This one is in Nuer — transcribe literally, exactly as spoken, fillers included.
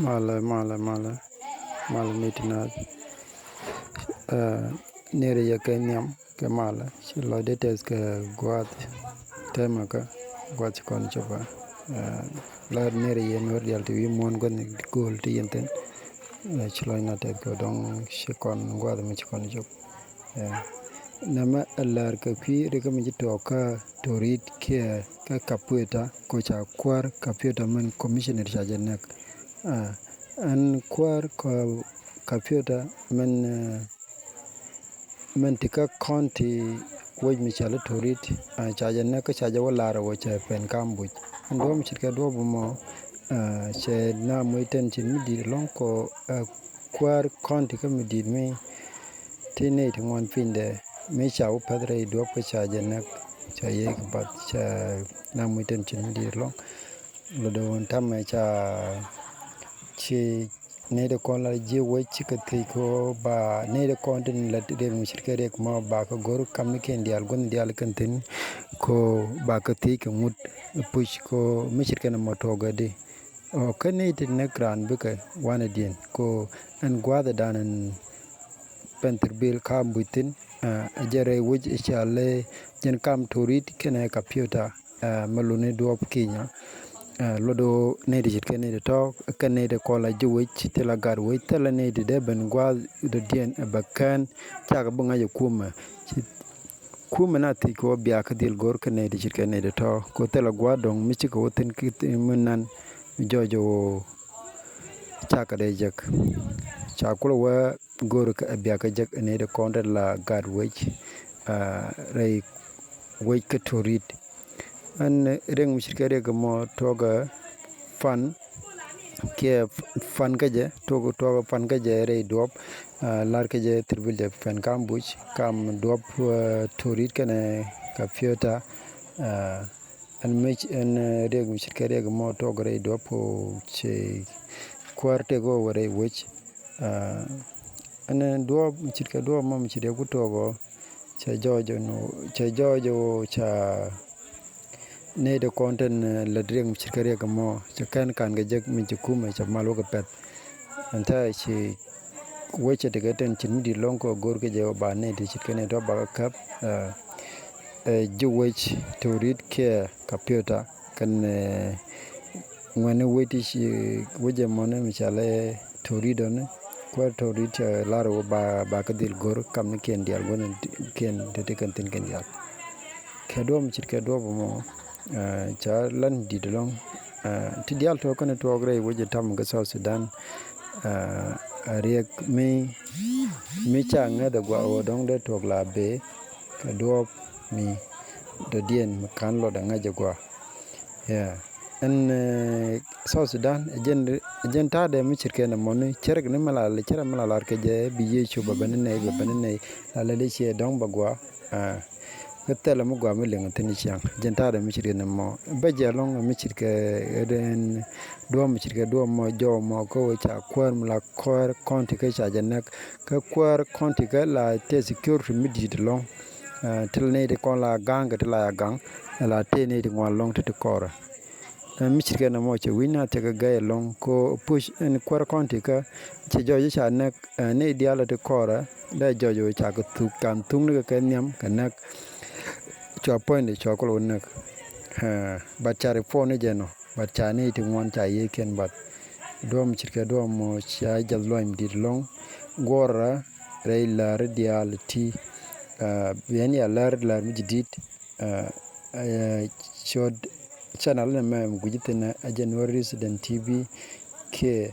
Malɛ, malɛ, malɛ, malɛ ni ti naath. Ɛ, nɛrɛ yɛ kɛ nhiam kɛ malɛ. Ci lɔcdɛ tɛth kɛ gua̱a̱th tɛmɛ kä gua̱a̱th ci kɔn cop ɛ. Ɛ, la nɛrɛ yɛ nuɔr dial ti wi̱i̱ muɔ̱ɔ̱n gua̱th ni go̱o̱l ti yɛn thi̱n. Ɛ, ci lɔcna tɛth kɛ dɔ̱ŋ ci kɔn gua̱a̱th mi ci kɔn cop. Ɛ, nɛmɛ ɛ lär kɛ kui̱ rikä mi ci tuɔɔk kä Torit kiɛ kä Kapueta, ko ca kuäär Kapueta mɛn commissioner ca jɛ näk. Ɛ, ɛn kuäär kɔ Kapueta mɛn, ɛ, mɛn ti kä county wec mi cɔal i̱ Torit, ɛ, ca jɛ näk kä ca jɛ wä lar wä cɛ pɛn kam buc. Ɛn duɔ̱ɔ̱p mi ce̱tkɛ duɔ̱ɔ̱p mɔ, ɛ, cɛ na moc tɛn cin mi di̱i̱t ɛlɔ̱ŋ kɔ, ɛ, kuäär county kä mi di̱i̱t mi ti nɛy ti ŋuan pinydɛ mi ca wä päth rɛy duɔ̱p kä ca jɛ näk, ca yee kɛ bath, ca na muc tɛn cin mi di̱i̱t ɛlɔ̱ŋ. Lɔ do̱n tamɛ ca ci nɛy ti kɔn la ji̱ wec ci kɛ thiec kɛ ɣöö ba nɛy ti kɔn tin la riɛk mi ce̱tkɛ riɛk mɔ ba kɛ go̱r kamnikiɛn diaal gua̱thni diaal kɛn thi̱n kɛ ɣöö ba kɛ thiec kɛ ŋut puc kɛ ɣöö mi ce̱tkɛ ni mɔ tuɔɔk ɛ di. Ɔ, kä nɛy ti näk raan bikɛ wanɛ diɛn ko ɛn gua̱a̱thɛ dan ɛn Panther Bill ka buc thi̱n, ɛ, jɛ rɛy wec ɛ ca lɛ jɛn kam Torit kɛnɛ Kapueta, ɛ, mɛ luni duɔ̱ɔ̱p Kenya. Ɛ, luɔt do̱ nɛy ti ce̱tkɛ nɛy ti tɔ̱ kɛ nɛy ti kɔl a ji̱ wec thilɛ gat wec thilɛ nɛy ti dee ben gua̱a̱th dɔ̱diɛn ɛ bɛ kään cakɛ bi ŋa̱c ɛ kumɛ. Ci kumɛ na thiec kɛ wä bia kä dhil go̱r kɛ nɛy ti ce̱tkɛ nɛy ti tɔ̱ kɛ wä thilɛ gua̱a̱th dɔ̱ŋ mi cikɛ wä thi̱n ki mi nan mi jɔɔc ɛ wä cakɛ dee jek. Ca kulɛ wä go̱r kɛ bia kä jek nɛy ti kɔn dee la gat wec, ɛ, rɛy wec kä Torit. Ɛn riɛk mi ce̱tkɛ riɛk mɔ tuɔɔkɛ fan kiɛ fan kä jɛ tuɔɔkɛ, tuɔɔkɛ fan kä jɛ rɛy duɔ̱ɔ̱p, ɛ, lar kä jɛ thirbil jɛ pɛn kam buc kam duɔ̱ɔ̱p, ɛ, Torit kɛnɛ Kapueta, ɛ, ɛn mec ɛn, ɛ, riɛk mi ce̱tkɛ riɛk mɔ tuɔɔkɛ rɛy duɔ̱ɔ̱p ɔ cɛ kuäär tëk ɣöö wä rɛy wec. Ɛ, ɛn duɔ̱ɔ̱p mi ce̱tkɛ duɔ̱ɔ̱p mɔ mi ce̱tkɛ ku tuɔɔk ɔ cɛ jɔɔc ɛn ɣöö, cɛ jɔɔc ɣöö ca nɛy ti kɔn tin, ɛ, lät riɛk mi ce̱tkɛ riɛk ɛmɔ cɛ kɛn kan kɛ jek mi ci kumɛ cɛ mal wä kɛ pɛ̈th. Ɛn tha̱a̱ ci wec cɛ tekɛ tin cin mi di̱t lɔ̱ŋ kɛ go̱r kɛ jɛ ɣöö ba nɛy ti ce̱tkɛ nɛy tɔ̱ bakɛ käp, ɛ, ɛ, ji̱ wec Torit kiɛ Kapueta kɛn, ɛ, ŋuɛ̈ni wec ti ci wec ɛmɔni mi ca lɛ Torit ɔni. Kuäär Torit cɛ lar wä ba, ba kä dhil go̱r kamnikiɛn diaal gua̱thnikiɛn ti ti kɛn thi̱n kɛn diaal. Kɛ duɔ̱ɔ̱p mi ce̱tkɛ duɔ̱ɔ̱p ɛmɔ, ɛ, ca lan di̱t ɛlɔ̱ŋ, ɛ, ti diaal tuɔɔk kɛn tuɔɔk rɛy wec ɛ tam kä South Sudan, ɛ, ɛ riɛk mi, mi ca ŋäth ɛ gua̱a̱ ɣöö dɔ̱ŋ dee tuɔɔk la bee kɛ duɔ̱ɔ̱p mi dɔ̱diɛn mi ka̱n luɔt ɛ ŋa̱c ɛ gua̱a̱. Yeah. Ɛn, ɛ, South Sudan ɛ jɛn, ɛ jɛn ta̱a̱dɛ mi ce̱tkɛ nɛ mɔni cärkɛ ni mi la, cärkɛ mi la lar kɛ jɛ bi Yecu bɛ bɛn nɛy, bɛ bɛn nɛy la lɛ dee ciɛ dɔ̱ŋ bɛ gua. Ɛ, kä thilɛ mi gua mi liŋ thi̱n ciaŋ. Jɛn ta̱a̱dɛ mi ce̱tkɛ nɛ mɔ bä jɛ lɔ̱ŋ mi ce̱tkɛ, ɛ, duɔ̱ɔ̱p mi ce̱tkɛ duɔ̱ɔ̱p mɔ jɔw mɔ kä wee ca kuäär mi la kuäär kɔn ti kä ca jɛ näk. Kä kuäär kɔn ti kä la tëë security mi di̱i̱t ɛlɔ̱ŋ. Ɛ, ti la nɛy ti kɔn la ga̱a̱ŋ kɛ ti la ya ga̱a̱ŋ la tëë nɛy ti ŋuan ɛlɔ̱ŋ ti ti kɔrɛ. Ɛ, mi ce̱tkɛ nɛ mɔ cɛ wi̱c na tekɛ gɛy ɛlɔ̱ŋ ko puc ɛn kuäär kɔn ti kä cɛ jɔɔc ca näk, ɛ, nɛy diaal ti kɔrɛ dee jɔɔc wee ca kɛ thuk kan thuk ni kɛ kɛ nhiam kɛ näk. Cua puɔ̱nydɛ cua kulɛ wä näk. Ɛ, but ca report ni jɛ nɔ. But ca ni ti ŋuan ca yiëëkiɛn, but duɔ̱ɔ̱m ce̱tkɛ duɔ̱ɔ̱m mɔ ca jath luɔ̱ny mi di̱t ɛlɔ̱ŋ guɔ̱rä rɛy läär diaal ti, ɛ, biɛn ya läär, läär mi ji̱ di̱t, ɛ, ɛ, ciöt channel ni mɛ mi gui̱c thi̱n ɛ jɛ Nuer Resident T V kiɛ